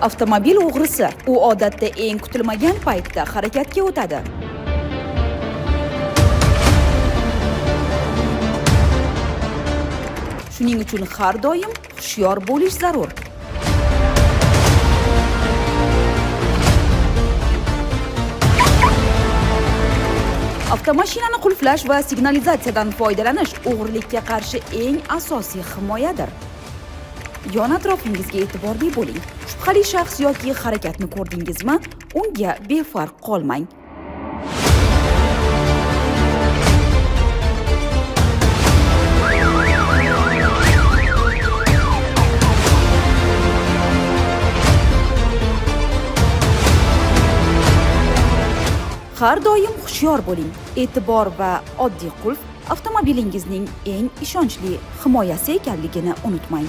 Avtomobil o'g'risi. U odatda eng kutilmagan paytda harakatga o'tadi. Shuning uchun har doim hushyor bo'lish zarur. Avtomashinani qulflash va signalizatsiyadan foydalanish o'g'rilikka qarshi eng asosiy himoyadir. Yon atrofingizga e'tiborli bo'ling. Shubhali shaxs yoki harakatni ko'rdingizmi, unga befarq qolmang. Har doim hushyor bo'ling. E'tibor va oddiy qulf avtomobilingizning eng ishonchli himoyasi ekanligini unutmang.